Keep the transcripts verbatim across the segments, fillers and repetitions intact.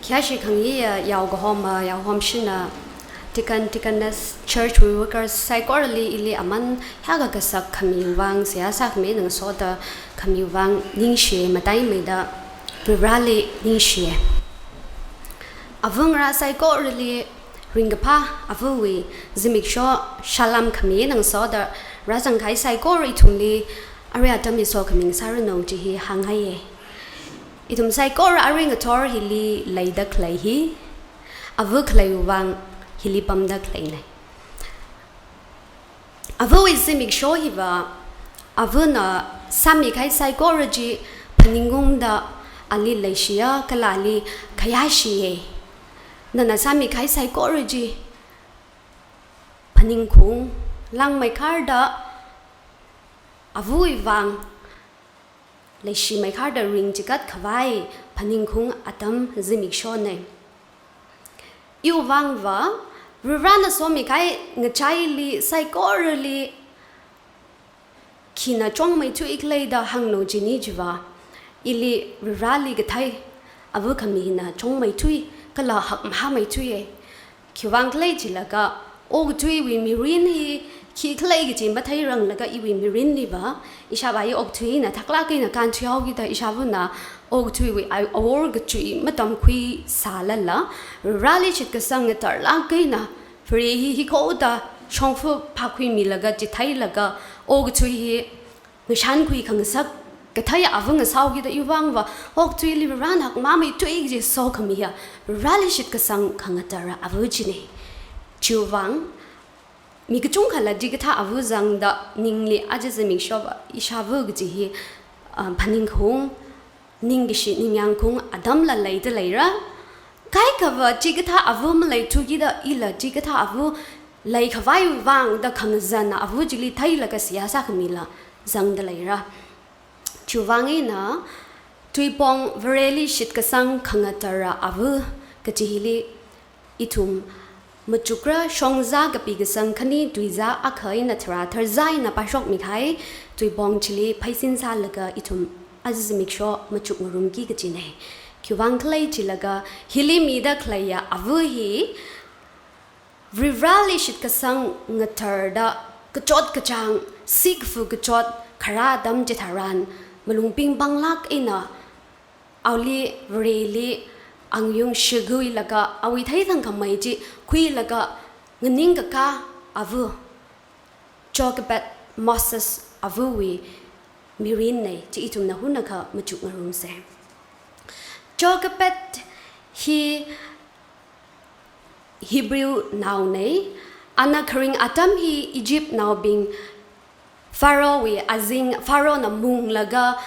Kyashi khangi ya, yao kahom, ah, yao hom shina, deacon, deaconess, church workers, saikorali ili aman hiyākha kasak khami vang seihā sākhami ngasoda khami vang ningshi, mataimeida Varivarali ningshi. Avungra saikorali ringkaphā, avuwui zimiksho salam khami ngasoda rāzangkahai saikora ithumli arui atam hi sokhami ngasāranu chi hi hāngngaiye. Ithum saikora arui ngathor hili leida khalei hi, avu khaleiwui vang hili pamda khaleina. Avuwui zimiksho hiva, avuna sāmikahai saikora chi phaningungda ali leishiya kala ali khayāshiya. Nana sāmikahai saikora chi phaningkhaung, langmeikharda avuwui vang leishimeikhar da ring chikat khavai phaningkhaung atam zimikshona. Iwui vangva, Varivarana somikahai ngachaili saikorali khina chungmeithui khalei da hānglu jini chiva, ili Varivarali kathei avu khami hina chungmeithui kala hakmahāmeithuiya. Khiwui vang khala jilaga, okathuiwui mirin hi khikhala kaji matheiranglaga iwui mirinliva, ishāvā hi okathui eina thaklāk eina kānthuihaokida ishāvana okathuiwui ai awor kachui matamkhuisālala, Vareli shitkasang ngatarlāk eina, Vare hi hikhoda shongfa phākhuimilaga chitheilaga, okathui hi ngashankhui khangasak kathei avu ngasāhaokida iwui vangva, okathuili Varena hakmahāmeithui kaji sokhami hiya, Vareli shitkasang khangatara avu china. Chiwui vang, mi kachungkhala chikathā avu zangda ningli aja zimiksho va ishāva kaji hi, ah, phaningkhaung, ningkashi ningyāngkhaung atamla leida leira. Kaikhava chikathā avu maleithukida ila chikathā avu leikhavaiwui vang da khangazana avu chili theilaga seihā sākhamila zangda leira. Chiwui vang eina, tuipong Vareli shitkasang khangatara avu kaji hili ithum machukra. Shongzā kapi kasang khani tuizā akha eina tharā tharzā eina pāshokmikahai tuipong chili pheisin sālaga ithum aja zimiksho machukngarumki kajina. Khiwui vang khala jilaga, hili mida khaleiya avu hi Varivarali shitkasang ngatarda kachot kachāng, sikafu kachot kharā atam chitharan, malung pingpanglāk eina awuili Vareli angayung shiguilaga awui theithangkhamei chi khuilaga nganingkakā avu, Jochebed, Moses avuwui mirinna chi ithumna hunakha machukngarumsa. Jochebed hi Hebrew naona, ana kharing atam hi Egypt naobing Pharaohwui azing, Pharaohna munglaga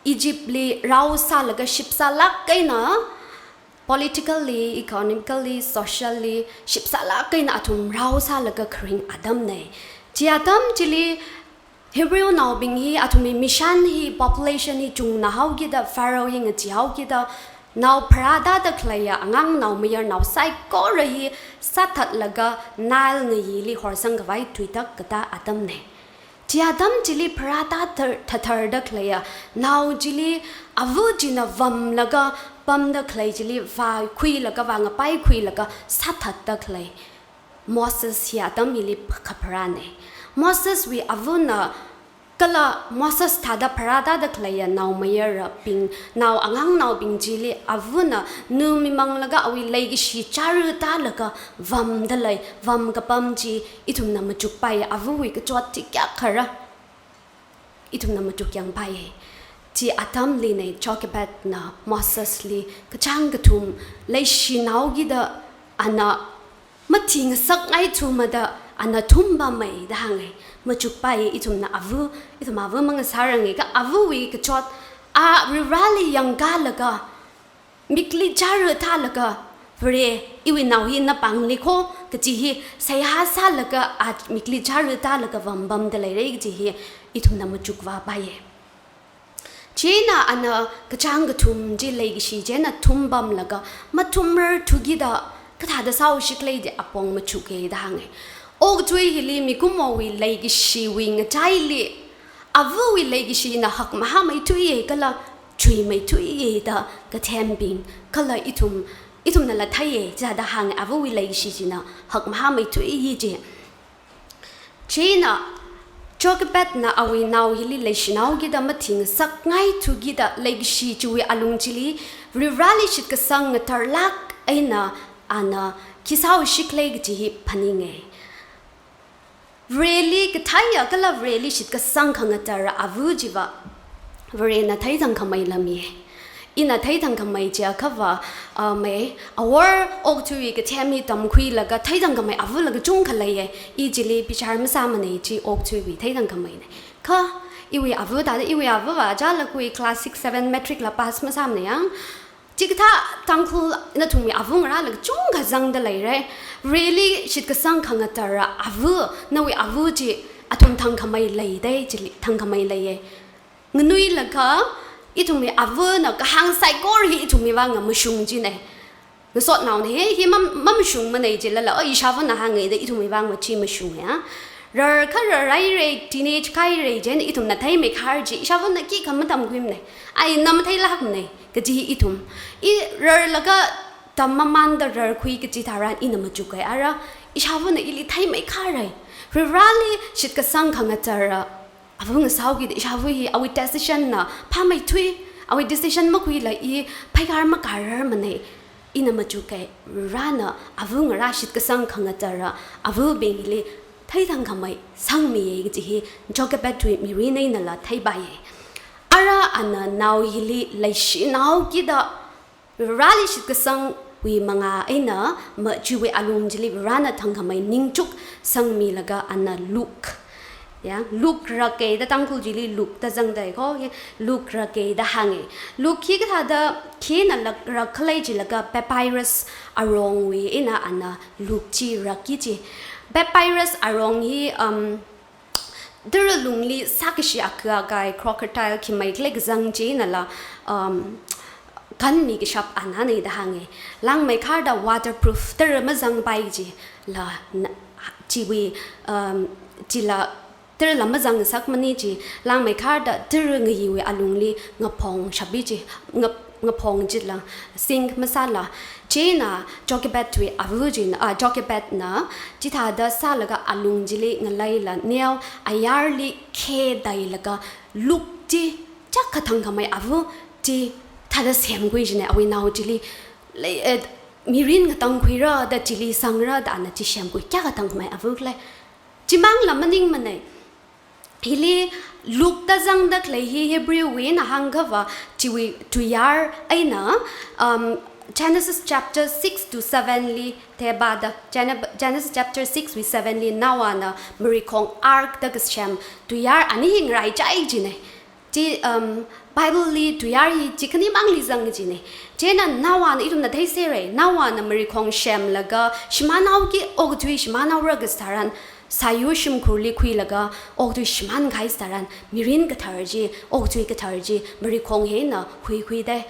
Egyptli rao sālaga shipsālāk eina, politically, economically, socially shipsālāk eina athum rao sālaga kharing atamna. Chi atam chili Hebrew naobing hi athumwui mishan hi, population hi chungnahaokida, Pharaoh hi ngacheehaokida, nao pharātāda khaleiya angang naomayarnao saikora hi sāthatlaga Nile ngayili horsangkhavai tuitak katā atamna. Chi atam chili pharātā thar-, thatharda khaleiya nao chili avu china vamlaga pamda khalei chili vākhuilaga, vāngapaikhuilaga sāthatda khalei Moses hi atam hili kha pharāna. Moseswui avuna kala Moses thāda pharātāda khaleiya naomayarabing, nao angangnaobing chili avuna nu mimanglaga awui leikashi chara tālaga vamda lei, vam kapam chi ithumna machukpai, avuwui kachot chi kayākhara ithumna machukyangpai. Chi atamlina Jochebedna Mosesli kachāng kathum leishinaokida ana mathi ngasakngaithumada ana thumpamai da hānga. Machukpai, ithumna avu, ithum avu mangasāranga kha avuwui kachot, a Varivarali yangkalaga, mikli chara tālaga, Vare, iwui nao hi napāngli kho kaji hi seihā sālaga, a mikli chara tālaga vampamda leira kaji hi ithumna machukvāpaiya. Chieina ana kachāng kathum chi leikashi chieina thumpamlaga, mathumrarthukida kathāda sāhaoshi khala da apong machuka da hānga. Okathui hili mikumowui leikashiwui ngachaili, avuwui leikashina hakmahāmeithuiya kala chuimeithuiya da kathembing, kala ithum, ithumnala theiya, chithāda hānga, avawui leishi china hakmahāmeithuiya ji. Chieina Jochebedna awui nao hili leishinaokida mathing sakngaithukida leikashi chiwui alung chili, Varivarali shitkasang ngatarlāk eina ana khi sāhaoshikhala kaji hi phaninga. Vareli katheiya kala Vareli shitkasang khangatara ava chiva Varena theithangkhamei lamiya. Ina theithangkhamei chiakhava, ah, mei, awor okathuiwui kathem hi tamkhuilaga theithangkhamei avala kachungkha leiya. I chili bichar masāmanei, chi okathuiwui theithangkhameina. Kha iwui ava thāda, iwui avava chālakha class six, seven, matric la pass masāmanei yang. Chikathā Tangkhul nathumwui ava ngarāla kachungkha zangda leira. Vareli shitkasang khangatara ava, nawui ava chi athum thangkhamei leidei, chili thangkhamei leiya. Nganuilakha ithumwui avana kahāng saikora hi ithumwui vang mashung jinei. Ngasotnaona hi, hi mam-, mamashungmanei jilala, oh, ishāvana hāngngaida ithumwui vang chi mashunga. Rar kha rarhaira, teenage kāhaira chieina ithumna theimeikhar chi, ishāvana khikha matamkhuimanei. Ai, na matheilākmanei, kaji hi ithum. I rarlaga tammamanda rarkhui kaji tharan ina machuka, ara ishāvana ili theimeikhara. Varivarali shitkasang khangatara ava ngasāhaokida ishāva hi awui decision na phāmeithui, awui decision makhuila i pheikhar makārarmanei. Ina machuka, Varena ava ngarā shitkasang khangatara avabingli theithangkhamei sangmiya kaji hi Jochebedwui mirin einala theipaiya. Ara ana nao hili leishinaokida Vareli shitkasangwui mangā eina ma chiwui alung chili Varena thangkhamei ningchuk sangmilaga ana luk. Ya, luk rake da Tangkhul chili luk da zangdai ko, ya, luk rake da hānga. Luk hi kathāda khina lak-, rakkhala jilaga papyrus arongwui eina ana luk chi rakki ji. Papyrus arong hi, um, tara lungli sākashi akha akai crocodile khi mei khalei kazang chinala, um, kanmi kashap ananei da hānga. Langmeikharda waterproof tara mazangpai jila na, chiwui, um, chila tarala mazangngasakmanei ji, langmeikharda tara ngayiwui alungli ngaphong shapi ji, ngap-, ngaphong jila, sink masāla. Chieina Jochebedwui ava china, ah, Jochebedna chithāda sālaga alung chili ngaleila neo ayarli khe dailaga luk chi chiyākha thangkhamei ava chi thāda semkhui jinei, awui nao chili lei, eh, mirin ngatangkhuira da chili sangra da ana chi semkhui, kayākha thangkhamei ava khalei. Chimangla maningmanei. Hili luk da zangda khalei hi Hebrew wui eina hāngkhava chiwui tuiyār eina, um, Genesis chapter six to seven li theipada, Gene-, Genesis chapter six wui seven li Noahna marikhong ark da kasem tuiyār ani hi ngaraichai jinei. Chi, um, Bible li tuiyār hi chi khanimangli zang jinei. Chieina Noahna ithumna theiserei, Noahna marikhong semlaga shimānhaoki, okathui shimānhaora kaji tharan, sāyu shimkhurli khuilaga okathui shimānkahai tharan, mirin kathar chi, okathui kathar chi marikhong hi eina huikhuidei.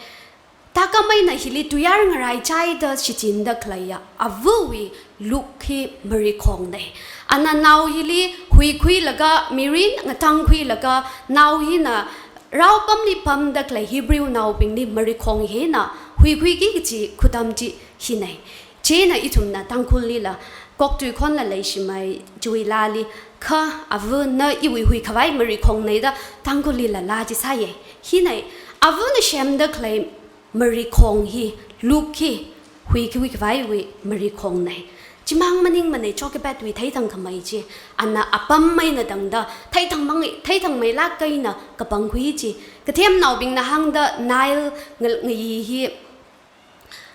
Thākhameina hili tuiyār ngaraichaida shichinda khaleiya avawui luk hi marikhongnei. Ana nao hili huikhuilaga, mirin ngatangkhuilaga, nao hina rao pamli pamda khalei Hebrew naobingli marikhong hi eina huikhuiki kaji khutam chi hinei. Chieina ithumna Tangkhullila, koktui khonla leishimei chiwui laali, kha avana iwui huikhavai marikhongnei da Tangkhullila laa chi sāya. Hinei, avana semda khalei marikhong hi, luk hi, huikhui khavaiwui marikhongnei. Chimang maningmanei Jochebedwui theithangkhamei chi, ana apam eina tangda, theithangmang-, theithangmeilāk eina kapangkhui chi. Kathemnaobingna hāngda Nile nga-, ngayi hi,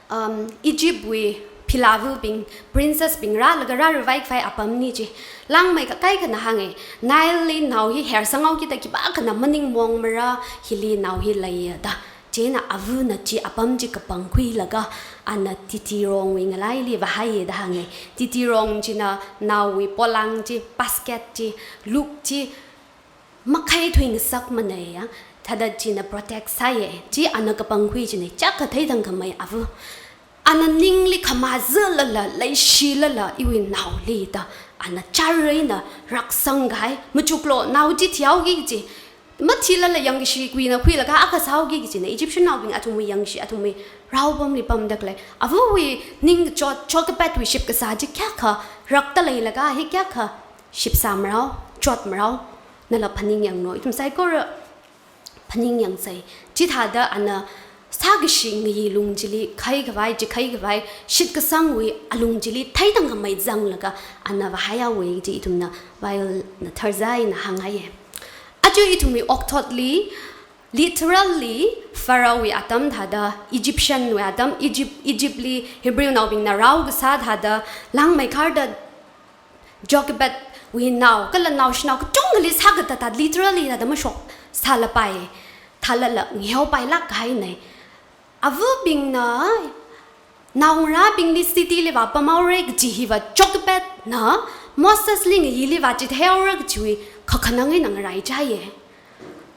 um, Egyptwui philavabing, princessbing rālaga rāravai khavai apamnei ji. Langmeikha kaikhana hānga, Nileli nao hi hersanghaokida khipākhana maningmongmara, hili nao hi leiya da. Chieina avana chi apam chi kapangkhuilaga, ana titirongwui ngalaili vāhaiya da hānga. Titirong china naowui polang chi, basket chi, luk chi, makhaithui ngasakmaneiya, thāda china protect sāya, chi ana kapangkhui chinei, chiyākha theithangkhamei ava. Ana ningli khamazalala, leishilala, iwui naoli da, ana char eina raksangkahai, machuklo, nao chi thihaoki ji, Mathilala yangkashi kuina khuilaga akha sāhaoki kajina, Egyptian naobing athumwui yangkashi, athumwui raopamli pamda khalei. Avawui ningkachot, Jochebed wui shipkasā chi kayākha rakta leilaga hi kayākha shipsā marao, chot marao, nala phaningyanglu. Ithum saikora phaningyangsa. Chithāda ana sākashi ngayi lung chili khaikhavai, chikhaikhavai, shitkasangwui alung chili theitang khamei zanglaga ana vāhaihaowa chi ithumna Bible na tharzai eina hāngngaiya. Aja ithumwui okathuili, literally, Pharaoh wui atam thāda, Egyptian wui atam, Egypt, Egypt li Hebrew naobingna rao kasā thāda, langmeikharda Jochebed wui nao, kala naoshinao kachungkhali sākatā thāda literally thāda mashok sālapai, thālala ngeopailāk kahaina. Avabingna naongarābingli city li vāpamhaora kaji hiva Jochebed na Moses li ngayili vāchitheihaora kajiwui kakhanang eina ngaraichaiya.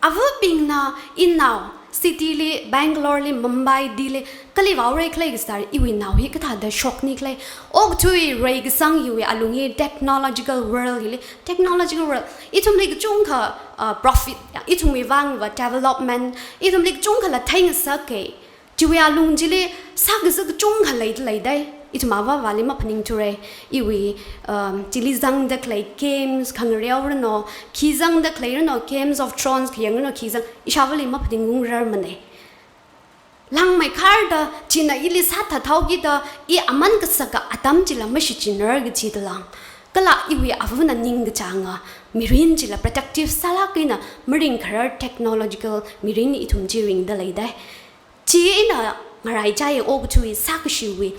Avabingna inao city li, Bangalore li, Mumbai, Delhi, kali vāhaora khalei kasāda iwui nao hi kathāda shokni khalei. Okathui reikasang hiwui alung hi technological world hili, technological world, ithumli kachungkha, uh, profit, ithumwui vangva development, ithumli kachungkhala theingasaka. Chiwui alung chili sākazā kachungkha leida leidai. Ithum avāvali maphaningthura. Iwui, um, chili zangda khalei games, khangareo rano, khi zangda khalei rano, Games of Thrones khayang rano, khi zang, ishāvali maphaningungrarmana. Langmeikharda china ili sāthathaoki da, i aman kasaka atam chila mashichinrar kaji talang. Kala iwui avana ningkachānga mirin chila productive sālāk eina maringkharar technological mirin ithum chi ringda leidai. Chieina ngaraichai okathui sākashiwui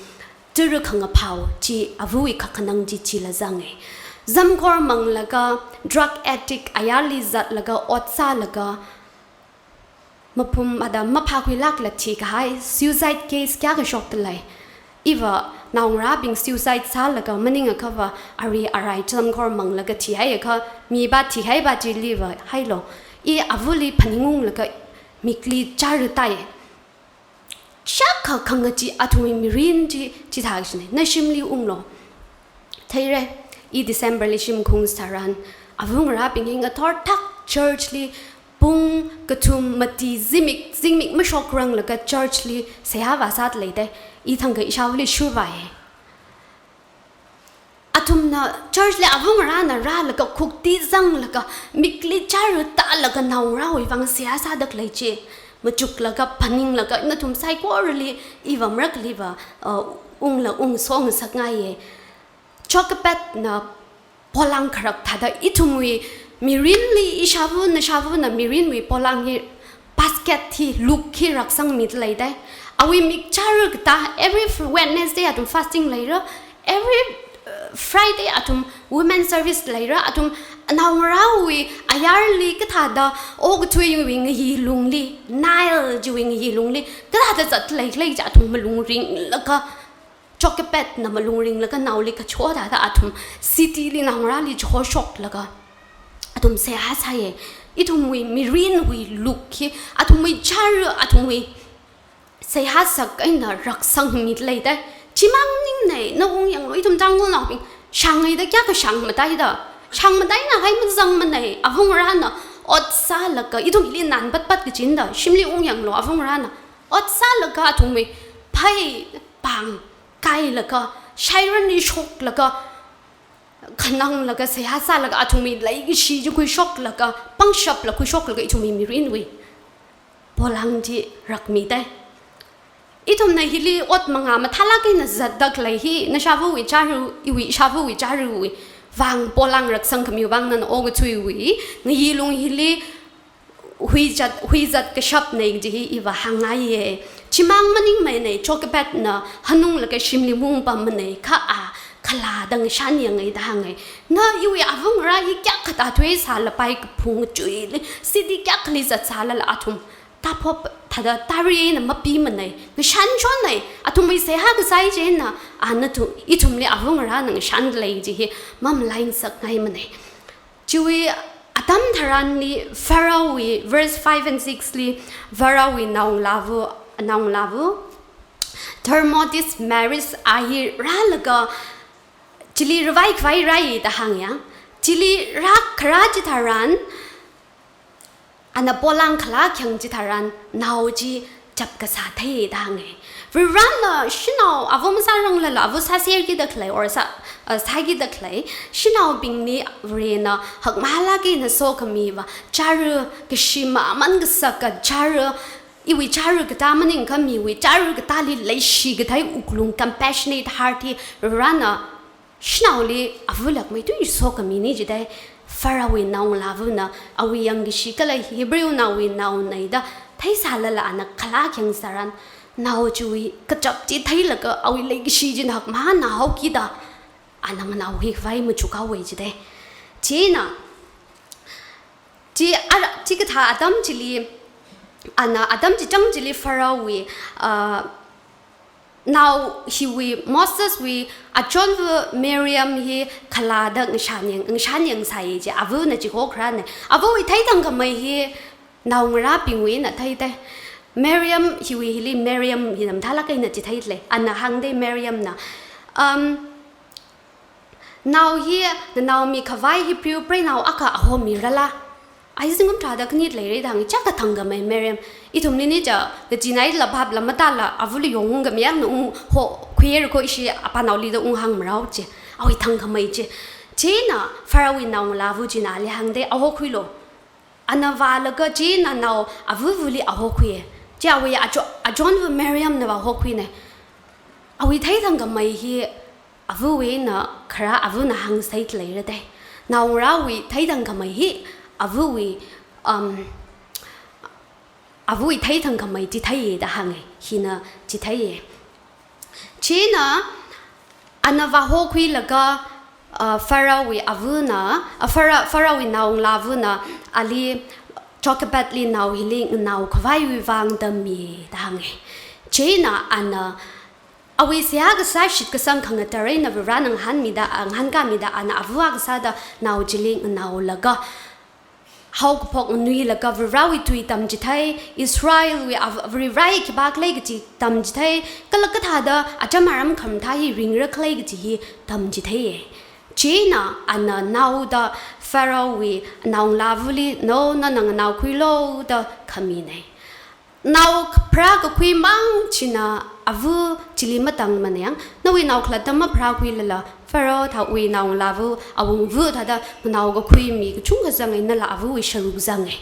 tara khangaphao chi avawui kakhanang chi chila zanga. Zamkhor manglaga, drug addict ayarli zatlaga, ot sālaga, maphum mada maphākhuilākla thikahai, suicide case kayākha shokta lei. Iva naongarābing suicide sālaga maningakhava ari arai zamkhor manglaga thihaiakha, miva thihaiva chiliva hailo. I avali phaningunglaga mikli chara tai. Shākha khangachee athumwui mirin chi, chithā kashina. Na shimli unglo. Theira, i December li shim khaung tharan, avāngarābing hi ngathor thak church li pung kathum mati zimik, zingmik mashokranglaga church li seihā vāsāda leidai. I thangkha ishāvali shurvāya. Athumna church li avāngarāna rālaga khukti zanglaga mikli chara tālaga naongarāwui vang seihā sāda khalei chi machuklaga phaninglaga nathum saikorali iva marakhaliva, uh, ungla ungsongasakngaiya. Jochebedna polang kharak thāda ithumwui mirinli ishāva, nashāvana mirinwui polang hi basket hi, luk hi raksangmida leidai. Awui mik chara katā, every fr-, Wednesday athum fasting leira, every, uh, Friday athum women service leira, athum naongarāwui ayarli kathāda okathuiwui ngayi lungli, Nile chiwui ngayi lungli kathāda zatda leikhala chi athum malung ringlaga, Jochebedna malung ringlaga naoli kacho thāda athum city li naongarāli chihoshoklaga athum seihā sāya. Ithumwui mirinwui luk hi, athumwui chara, athumwui seihā sak eina raksangmida leidai. Chimang maningnei, na ungyanglu, ithum Tangkhulnaobing shāngngaida kayākha shāngmataida. Shāngmatainahai mazangmanei, avāngarāna ot sālaga, ithumli nānpatpat kajina da, shimli ungyanglu, avāngarāna ot sālaga athumwui phei pāng kailaga, shairanli shoklaga, khananglaga, seihā sālaga, athumwui leikashi chi khuishoklaga, pangshapla khuishoklaga ithumwui mirinwui polang chi rakmidai. Ithumna hili ot mangā mathālāk eina zatda khalei hi, nashāvawui chara, iwui ishāvawui charawui vang polang raksangkhamiwui vang nana okathuiwui ngayi lung hili huizat, huizat kashapnei kaji hi iva hāngngaiya. Chimang maningmeinei, Jochebedna hanunglaga shimli maungpammanei, kha a khalada ngashan yangngaida hāngngai. Na iwui avāngarā hi kayākha tāthui sālapai kaphung chuili, city kayākhali zatsālala athum tāphop thāda tari eina mapimanei, ngashanchonnei, athumwui seihā kasā chieina, a nathu, ithumli avāngarāna ngashan lei kaji hi mamalainsakngaimanei. Chiwui atam tharanli Pharaohwui, verse five and six li, Pharaohwui naongalāva, naongalāva, Thutmose Meres a hi rālaga, chili ravai khavai rāi da hāngyang. Chili rākharā chitharan, Ana polang khalā khayang chitharan nao chi chapkasā thei da hānge. Varivarana shanao ava masāranglala ava sāserkida khalei or sā, uh, sākida khalei shanaobingli Varena hakmahālāk eina sokhamiva, chara kashi mamān kasaka chara, iwui chara katā maningakha miwui chara katāli leishi kathei wuklung, compassionate heart hi Varena shanaoli ava lakmeithui sokhamine jidai. Pharaohwui naongalāvana awui yangkashi kala Hebrew naowui naonei da theisālala ana khalā khayang tharan nao chiwui kachap chi theilaga awui leikashi china hakmahānā haokida ana nganaohui khavai machukhaowe jidai. Chieina chi ara, chikathā atam chili, ana atam chichang chili Pharaohwui, ah, nao hiwui, Moseswui achonva Miriam hi khalāda ngashan yang, ngashan yangsāye chi, avana chihokharane. Avawui theithangkhamei hi naongarābingwui eina theidei. Miriam hiwui hili Miriam hina mathālāk eina chitheidalei. Ana hāngdei Miriamna, um, nao hi nganaomi khavai hi priu preinao akha ahomirala? Ai zingkum tharāda khanit leira da hānge, chiyākha thangkhamei Miriam. Ithumli nicha, kachinaila bhapla matāla, avali yong ungkhamei yangna unghokhuirakho ishi apanaoli da unghāngmarao chi. Awui thangkhamei chi. Chieina Pharaohwui naongalāva china ali hāngdei, ahokhuilu. Ana vālaga chieina nao avavali ahokhuiye. Chi awui acho-, achonva Miriamnava hokhuine. Awui theithangkhamei hi avawui eina kharā avana hāngsei leira dei. Naongarāwui theithangkhamei hi avawui, um, avawui theithangkhamei chitheiye da hānge, hina chitheiye. Chieina ana vāhokhuilaga, ah, Pharaohwui avana, ah, Phara-, Pharaohwui naongalāvana ali Jochebedli nao hili nganao khavaiwui vang tammi da hānge. Chieina ana awui seihā kasā shitkasang khangatā eina Varena ngahānmida, ah, ngahānkāmida ana ava akha sāda nao chili nganaolaga haokaphok nganuilaga Varewui tui tamchithei, Israelwui av-, Varewui khipākhalei kaji tamchithei, kala kathāda acham aram khamathā hi ringra khalei kaji hi tamchitheiye. Chieina ana naoda Pharaohwui naongalāvali, no, nana nganaokhuilu da khamine. Nao pharākakhui mang china ava chili matangmana yang, nawui nao khalatta mapharākhuilala, Pharaoh thāwui naongalāva, awungva thāda nganaokakhui mi kachungkha zange, nala avawui sharuk zange,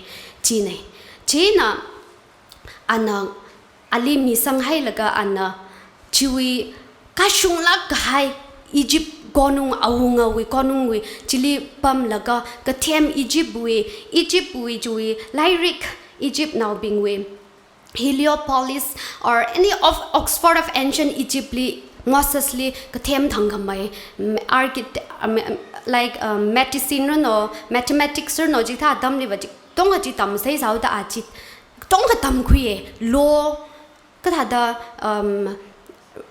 chine. Chieina ana ali misanghailaga ana chiwui kashunglāk kahai Egypt konung, awungawui konungwui chili pamlaga kathem Egyptwui, Egyptwui chiwui lairik, Egyptnaobingwui Heliopolis or any of Oxford of Ancient Egyptli Mosesli kathem thangkhamei, mm, archit-, um, like, um, medicine rano, mathematics rano, chikathā atamliva chi katonga chi tamsei sāhaoda a chi katonga tamkhuiye, law, kathāda, um,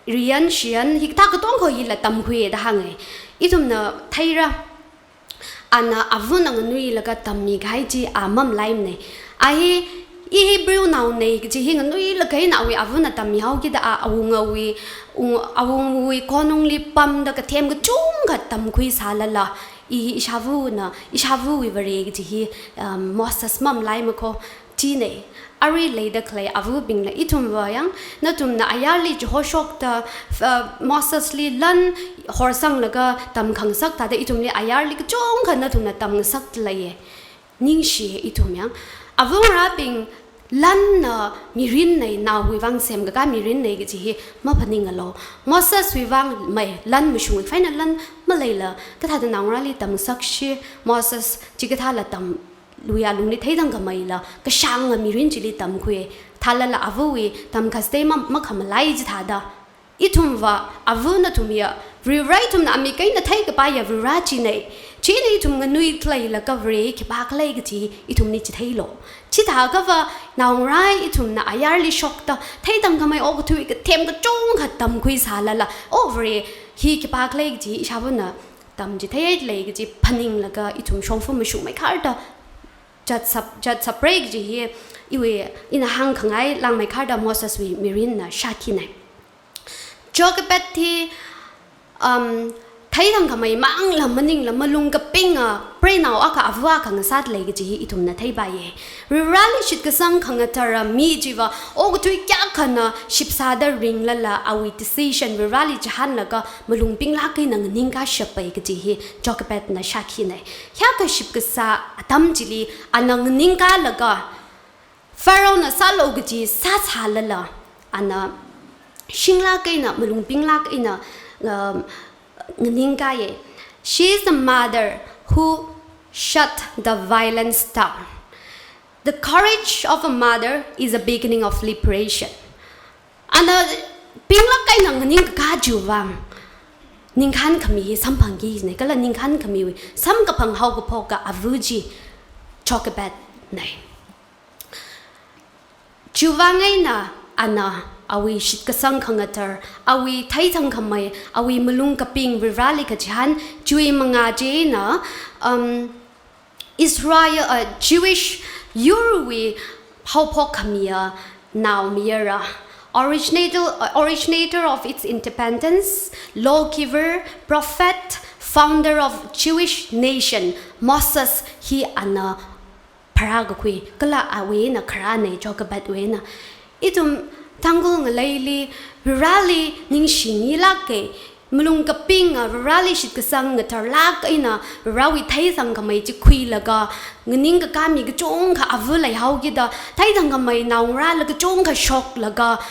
riyan, shiyan, hikathā katonga hila tamkhuiye da hānge. Ithumna theira, ana avana nganuilaga tammi kahai chi a mamalaimane. A hi, i Hebrew naone kaji hi nganuilaga eina awui avana tammihaokida a awungawui, ung-, awungwui konungli pamda kathem kachungkha tamkhuisālala, i hi ishāvana, ishāvawui Vare kaji hi, um, Moses mamalaimakho, chine. Arui leida khalei avabingla ithumva yang, nathumna ayarli chihoshokta, uh, Mosesli lan horsanglaga tamkhangasak thāda ithumli ayarli kachungkha nathumna tamngasakta leiye. Ningshiye ithum yang. Avungarābing, lanna mirinne, naowui vang semkakā mirinne kaji hi maphaningalu. Moseswui vang mai lan mashungwui khavai eina lan maleila, kathāda naongarāli tamngasakshi, Moses chikathāla tam luya lungli theithangkhameila, kashanga mirin chili tamkhui, thālala avawui tamkhaste ma-, makhamalai chithāda. Ithumva, ava nathum ya, Varivara ithumna amik eina theikapaiya Varivara chine. Chieina ithum nganui khalei laka Vare khipākhalei kaji, ithumli chitheilu. Chithākhava, naongarā ithumna ayarli shokta, theithangkhamei okathui kathem kachungkha tamkhuisālala, o Vare, hi khipākhalei kaji, ishāvana tamchithei lei kaji phaninglaga ithum shongfa mashungmeikharda, chat sap-, chat sapra kaji hi iwui ina hāngkhangai langmeikharda Moseswui mirinna shākhine. Jochebed hi, um, theithangkhamei mangla maningla malung kapinga preinao akha ava akha ngasāda lei kaji hi ithumna theipaiya. Vareli shitkasang khangatara mi chiva okathui kayākhana shipsāda ringlala awui decision Vareli chihānlaga malung pinglāk eina nganingkashappai kaji hi Jochebedna shākhinei. Hiyākha shipkasā atam chili ana nganingkalaga Pharaohna sālu kaji sāsālala ana shinglāk eina, malung pinglāk eina, um, nganingkaiya. She is the mother who shut the violence down. The courage of a mother is a beginning of liberation. Ana pinglāk eina nganingkakā chiwui vang ningkhān khami hi samphangki jinei, kala ningkhān khamiwui samkaphang haokaphoka ava chi Jochebednei. Chiwui vang eina ana awui shitkasang khangatar, awui theithangkhamei, awui malung kaping Vareli kachihān, chiwui mangā china, um, Israel, uh, Jewish yurwui haophok khamiya naomayara, originator, uh, originator of its independence, lawgiver, prophet, founder of Jewish nation, Moses hi ana pharākakhui, kala awui eina kharānei, Jochebedwui eina. Ithum Tangkhul ngaleili Vareli ningshimilāka, malung kapinga Vareli shitkasang ngatarlāk eina Varewui theithangkhamei chi khuilaga nganingkakā mi kachungkha ava leihaokida, theithangkhamei naongarāla kachungkha shoklaga,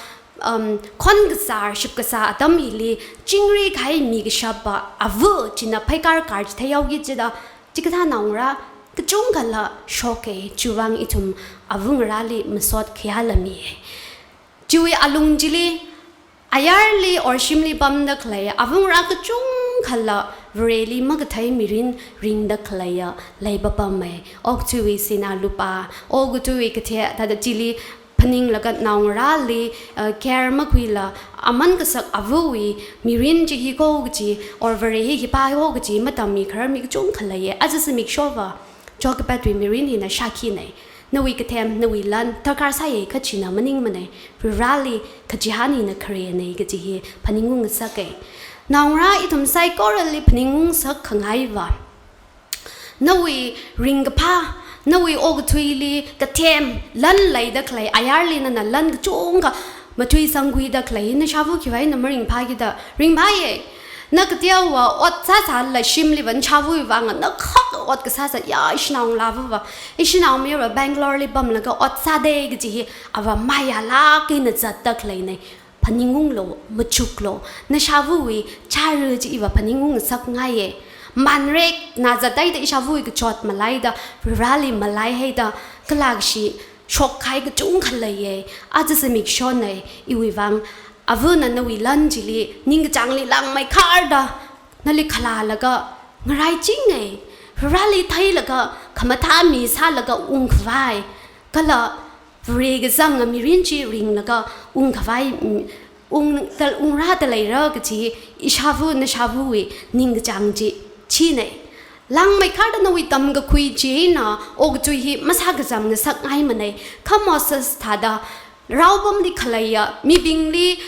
um, khon kazār shipkasā atam hili chingri kahai mi kashapa ava china pheikar kar chitheihaoki jida, chikathā naongarā kachungkhala shoka, chiwui vang ithum avangarāli masot khayāla miya. Chiwui alung chili ayarli or shimli pamda khalei avangarā kachungkhala Vareli makathei mirin ringda khaleiya leipapama. Okathuiwui sinā lupā, okathuiwui kathei, thāda chili phaninglaga naongarāli, uh, care makhuila, aman kasak avawui mirin chi hiko kaji, or Vare hi hipā hiko kaji matammi kharar mi kachungkha leiya. Aja zimikshova Jochebedwui mirin hina shākhinei. Nawui kathem, nawui lan darkar sāya kachina maningmanei. Vareli kachihān hina khareinei kaji hi phaningung ngasaka. Naongarā ithum saikorali phaningung ngasakkhangai va, nawui ringkaphā, nawui okathuili kathem lan leida khalei ayarli nana lan kachungkha matui sangkhuida khalei, nashāva khiwui eina maringphākida? Ringphāya. Na kateowa ot sāsālala shimliva nashāvawui vang na khak ot kasā sā, ya, ishinaongalāva va, ishinaomayara Bangalore li pamlaga ot sādei kaji hi ava mayālāk eina zatda khaleinei. Phaningunglu, machuklu, nashāvawui chara chi iva phaningung ngasakngaiya. Manrek na zathaida ishāvawui kachot malaida, Vareli malaihaida, kala kashi shokkahai kachungkha leiya. Aja zimikshonei, iwui vang avana nawui lan chili ningkachāngli langmeikharda nali khalalaga ngaraichinga. Vareli theilaga khamathā mi sālaga ungkhavai, kala Vare kazanga mirin chi ringlaga ungkhavai, mm, ung, tal, ungrāda leira kaji ishāva nashāvawui ningkachāng chi chinei. Langmeikharda nawui tamkakhui china okathui hi masākazam ngasakngaimanei. Kha Moses thāda raopamli khaleiya mibingli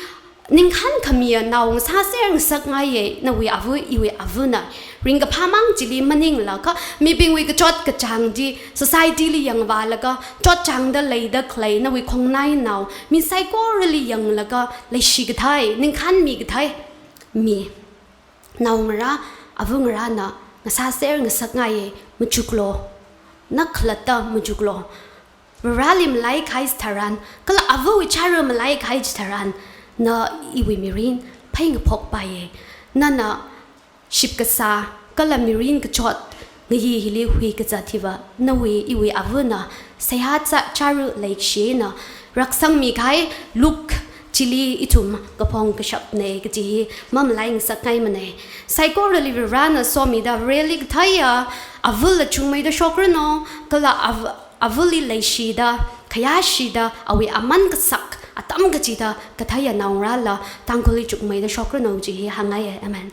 ningkhān khamiya nao ngasāser ngasakngaiya, nawui ava, iwui avana. Ringkaphā mang chili maningla kha mibingwui kachot kachāng chi, society li yangvālaga chotchāngda leida khalei nawui khongnainao mi saikorali yanglaga leishikathei, ningkhānmikathei mi. Naongarā, avangarāna ngasāser ngasakngaiya, machuklu. Na khalatta machuklu. Vareli malaikahai chitharan, kala avawui chara malaikahai chitharan, na iwui mirin pheingaphokpaiya. Nana shipkasā kala mirin kachot ngayi hili huikazat hiva nawui iwui avana seihā cha-, chara leikashina raksangmikahai luk chili ithum kaphong kashapnei kaji hi mamalai ngasakngaimanei. Saikorali Varena somida Vareli katheiya avali chungmeida shokranu, kala av-, avali leishida, khayāshida, awui aman kasak atam kachida katheiya naongarāla Tangkhulli chungmeida shokranu kaji hi hāngngaiya. Amen.